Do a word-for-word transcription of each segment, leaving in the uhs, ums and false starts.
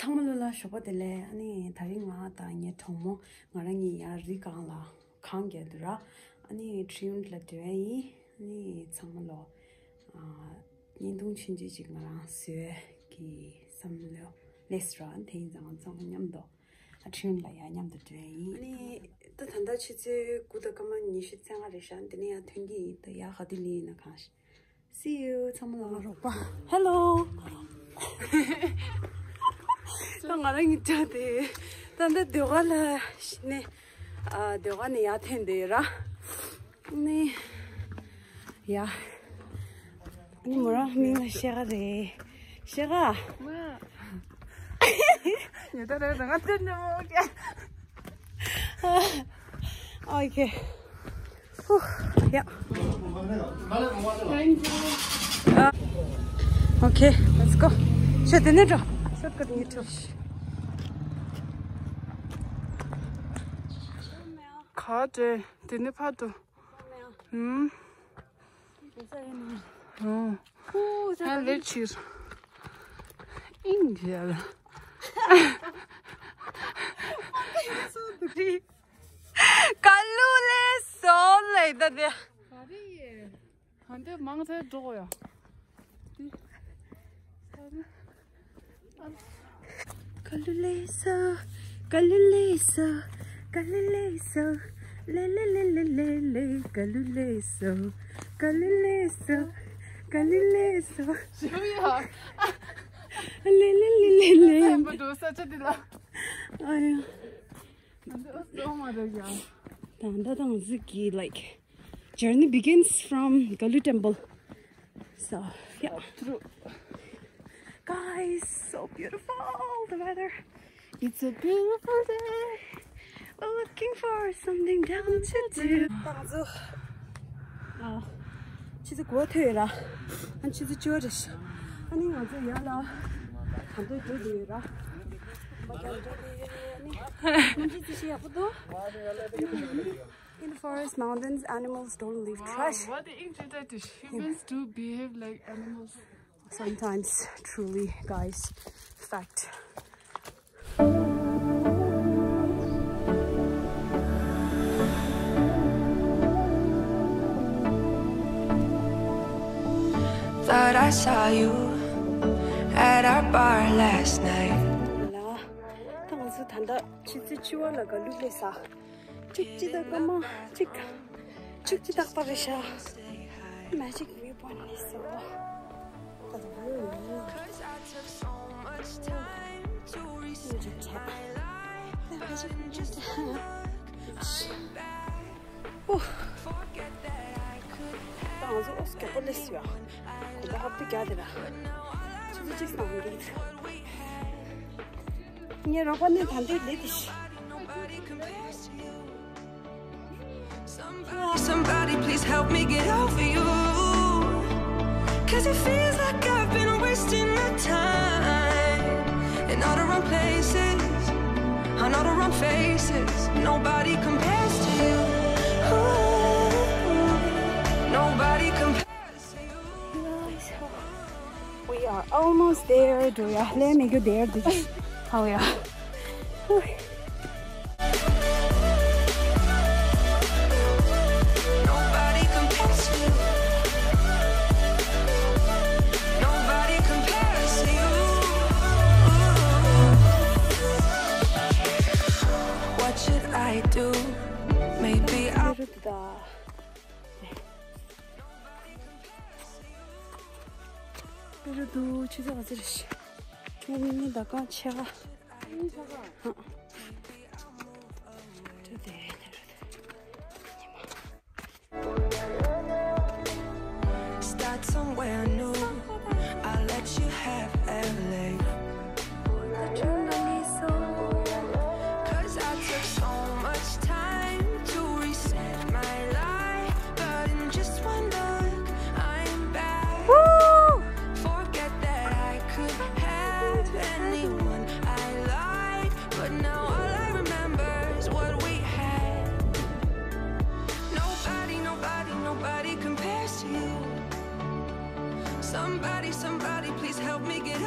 ཚང་མ་ལོ་ལ་ཞོགས་པ་བདེ་ལེགས། ཨ་ནི་དེ་རིང་ང་དང་ངའི་གྲོགས་མོ་ང་རང་གཉིས་ཡར་རི་སྒང་ལ་གངས་རྒྱག་འདུག་ར། ཨ་ནི་ཁྲིའུན་ལ་འགྲོ་ཡ་ཡིན། ཨ་ནི་ཚང་མ་ལོ་ཨ་བརྙན་ཐུང་ཆུང་ཆུང་ཅིག་ང་རང་བཟོས་ཀྱི་བསམ་བློ་སླེབས་ར། དེ་ཡིན་ཙང་ང་ཚང་མ་མཉམ་དུ་ཨ་ཁྲིའུན་ལ་ཡར་མཉམ་དུ་འགྲོ་ཡ་ཡིན། ཨ་ནི་ད་ད་ལྟ་ཆུ་ཚོད་དགུ་དང་སྐར་མ་ཉི་ཤུ་རྩ་ལྔ་རེད་ཤག་འདི་ནས་ཡར་ཐོན་གྱི་ཡིན། ད་ཡར་ག་དུས་སླེབས་ཡིན་ན་གང་ཤེས། See you. ཚང་མ་ལ་རོགས་པ། Hello. ད་ང་རང་གཉིས་ཆ་དེ་ད་ལྟ་ཟློས་གར་ལ་ནས་ཨ་ཟློས་གར་ནས་ཡར་ཐོན་བསྡད་ཡོད་ར། ནི་ཡ། ནི་མོ་རང་མིང་ལ་ཤེས་ག་རེད། ཤེས་ག་ཉེ་ད་རེད་ང་ཏེ་ནི་མོ་ཀྱ། Okay. Whew, yeah. Thank you. Uh, okay, let's go. ཤོད་དེ་ནས་འགྲོ། ཤོད་ག་དེ་ནས་འགྲོ། ག་དེ་དེ་ནས་ཕར་འགྲོ། ཧུམ། ཨོ། ཨ་ལེ་ཕྱིར། ཨིན་ཇལ། ཀ་ལུ་ལེ་སོ་ལེ་ད་དེ། ག་རེ་ཡེ། ག་འདི་མང་ཚད་འགྲོ་ཡ། ཀ་ལུ་ལེ་སོ། ཀ་ལུ་ལེ་སོ། ཀ་ལུ་ལེ་སོ། ལེ་ལེ་ལེ་ལེ་ལེ་ལེ། ཀ་ལུ་ལེ་སོ། ཀ་ལུ་ལེ་སོ། ཀ་ལུ་ལེ་སོ། ཞུ་ཡ། ལེ་ལེ་ལེ་ལེ་ལེ། ཚན་པ་འགྲོ་ས་ཆ་འདི་ལ། ཨ་ཡ། ང་ཚོ་ཨོ་སོ་མ་རེད་ཡ། ད་ད་ད་ང་ཚོ་གི་like journey begins from Galu Temple. So, yeah. True. Guys, so beautiful, the weather. It's a beautiful day. We're looking for something down to do. ད་ང་ཚོ་ཨ་ཆུ་ཚོད་དགུ་པ་ཐོན་ཡོད་ར། ཨ་ཆུ་ཚོད་བཅུ་པ་རེད་ཤག་ཨ་ནི་ང་ཚོ་ཡར་ལ་གང་འདོད་འགྲོ་བསྡད་ཡོད་ར། མ་གང་འགྲོ་བསྡད་ཡོད། ཨ་ནི་སྔོན་ཆད་ཅི་ཞིག་ཡག་པོ་འདུག In the forest, mountains, animals don't leave trash. What the English that is, humans do behave like animals. Sometimes, truly, guys. Fact. Thought I saw you at our bar last night. ལ། ད་ང་ཚོ་ད་ལྟ་ཆུ་ཚོད་བཅུ་པ་ལ་ག་ལུ་སླེབས་ས། གཅིག་གཅིག་དང་སྐར་མ་གཅིག་གཅིག་གཅིག་རྟག་པར་རེད་ཤག Magic viewpoint is so. ད་ང་ཚོ་ཨོ་སྐྱོ་པོ་ལེ་སི་ཡ། གོམ་པ་ཧབ་ཏུ་རྒྱག་དེ་ར། ཆུ་ཚོད་གཅིག་སང་འདུག་ངའི་རོགས་པ་ནི་ད་འདི་ལེ་དེ་ཤི། Somebody, somebody, please help me get over you. 'Cause it feels like I've been wasting my time in all the wrong places, on all the wrong faces. Nobody compares to you. Ooh, nobody compares. We are almost there. Do you let me go there? Did you? Oh yeah. Nobody compares to you. Nobody compares to you. What should I do? Maybe I'll ཕེ་རུ་དུ་ཆུ་ཚོད་ག་ཚོད་རེད། ངས་མི་མི་ད་གང་ཆེ་ག་ཧ། ཏུ་དེ་ནེ་རུ་དུ། Start somewhere new. I'll let you have L A. Cause I took so much time to reset my life, but in just one look, I'm back. Woo! Forget that I could have anyone I like, but now all I remember is what we had. Nobody, nobody, nobody compares to you. Somebody, somebody, please help me get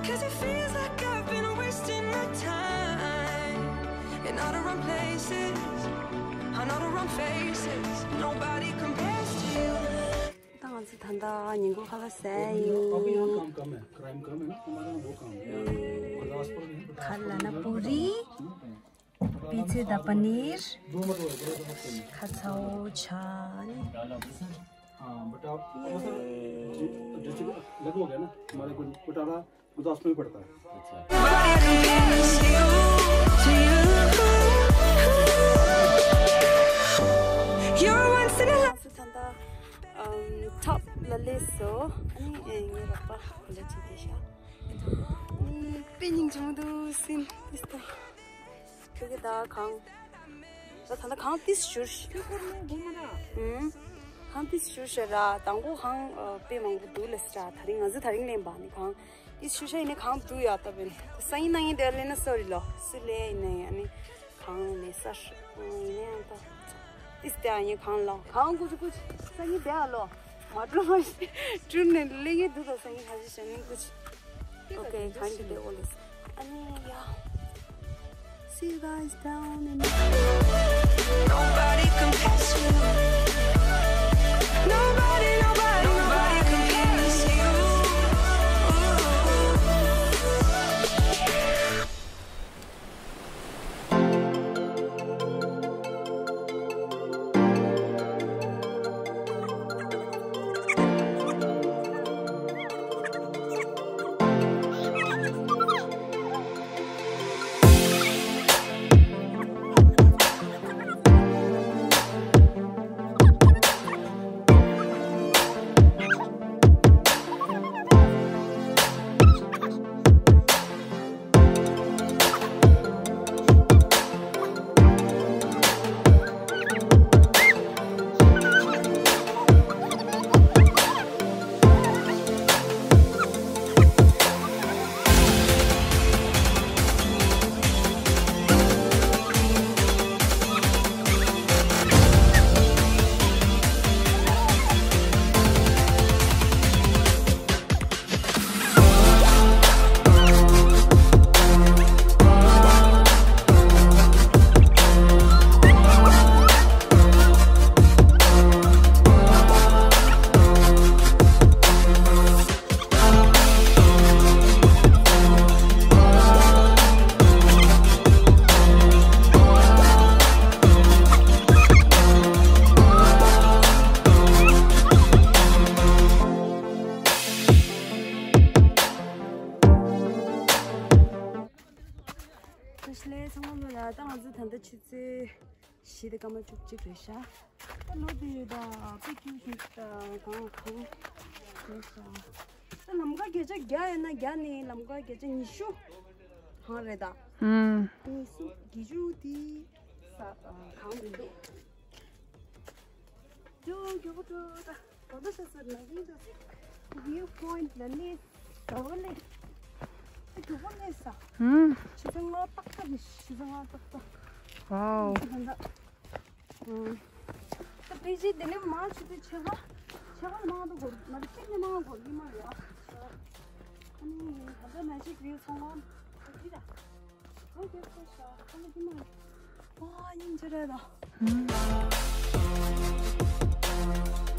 'Cause it feels like I've been wasting my time in all the wrong places, on all the wrong faces. Nobody compares to you. ད་ང་ཚོ་ད་ལྟ་ཉིན་གུང་ཁ་ལག་ཟས་ཡིན། ཁ་ལག་ན་པུ་རི། པི་ཚེ་དང་པ་ནིར། ཁ་ཚའོ་ཆ་ནི། ཡེ། You're once in a lifetime. ཨམ། ཐོབ་ལ་སླེབས་སོང་། ཨ་ནི་ཨེ་ངའི་རོགས་པ་གོ་ལ་ཅིག་བསྡད་ཤག་ཨ་ནི་དཔེ་སྙིང་རྗེ་མོ་འདུག་སེམས་ཏིས་ཏོ། ཁྱོད་ཀྱི་ད་གང་། ད་ད་ལྟ་གང་ཏིས་བཞུར་ཤག་ཁྱོད་ཁོར་མོ་སྒོ་མ་ར། ཨུམ། གང་ཏིས་བཞུར་ཤག་ར། དང་པོ་གང་ཨ་དཔེ་མང་པོ་འདུག་ལབ་ཤག་ད་རིང་ང་ཚོ་ད་རིང་ལེན་པ་ནི་གང་། ཏིས་བཞུར་ཤག་ཡིན་ནའི་གང་འདུག་ཡ་ད་བས་ནི། སང་ཉིན་གནངས་ཉིན་དེ་ལེན་ན་སོ་རི་ལོ། སུ་ལས་ཡིན་ནའི་ཨ་ནི་གང་མེད་ས་ཧྲི། ཨུམ། ཡིན་ནའི་ཡང་ད། ཏིས་ཏེ་ཨ་ཡིན་གང་ལོ། གང་ཀུ་ཅི་ཀུ་ཅི། སང་ཉིན་དེ་ཨ་ལོ། མ་འགྲོ་མ་ཤི། གྲུ་ནས་ལེ་གི་འདུག་ད་སང་ཉིན་ཁ་ཤས་ཤ་ནི་ཀུ་ཅི། Okay, can't do all this. ཨ་ནི་ཡ། See you guys down in. Nobody compares to you. Nobody, nobody, nobody compares to you. བཀྲ་ཤིས་བདེ་ལེགས་ཚང་མ་ལ། ད་ང་ཚོ་ད་ལྟ་ཆུ་ཚོད་བཞི་དང་སྐར་མ་བཅུ་གཅིག་རེད་ཤག་ད་ལོ་དེ་ཡོད་ད་དཔེ་སྐྱིད་ཤིག་ད་གང་གང་རེད་ཤག་ད་ལམ་ཁ་བརྒྱ་ཆ་བརྒྱ་ཡིན་ན་བརྒྱ་ནས་ལམ་ཁ་བརྒྱ་ཆ་ཉི་ཤུ་གང་རེད་ད། ཨུམ། ཉི་ཤུ་བརྒྱད་ཅུ་དེ་ས་གང་མི་འདུག་ཇོ་མགྱོགས་པོ་འགྲོ་ད། གོ་ད་ས་ས་ན་གིན་ད་སི་view point ལ་ནི་ཟ་བ་ལེ། ཨ་གྱོགས་པོ་ལེ་ས། ཧུམ། ཆུ་ཚོད་ལྔ་ཏག་ཏག་གི་ཆུ་ཚོད་ལྔ་ཏག་ཏག་ཝའོ། ད་ད་ད། ད་པེ་ཇི་དེ་ནི་མ་ཆུ་ཚོད་ཕྱེད་ཀ་ཕྱེད་ཀ་མང་དུ་འགོར་མ་རེད། ཅིག་ནི་མང་འགོར་གི་མ་རེད་ཨ། ཨ་ནི་ད་ད་ན་ཅིག་view ཚང་མ་ད་ཅི་ད། ཨོ་ཁེ་ཁེ་ཤ་ཁ་ལ་ཅི་མ་རེད། ཝ་སྙིང་རྗེ་རེད་ད། ཧུམ།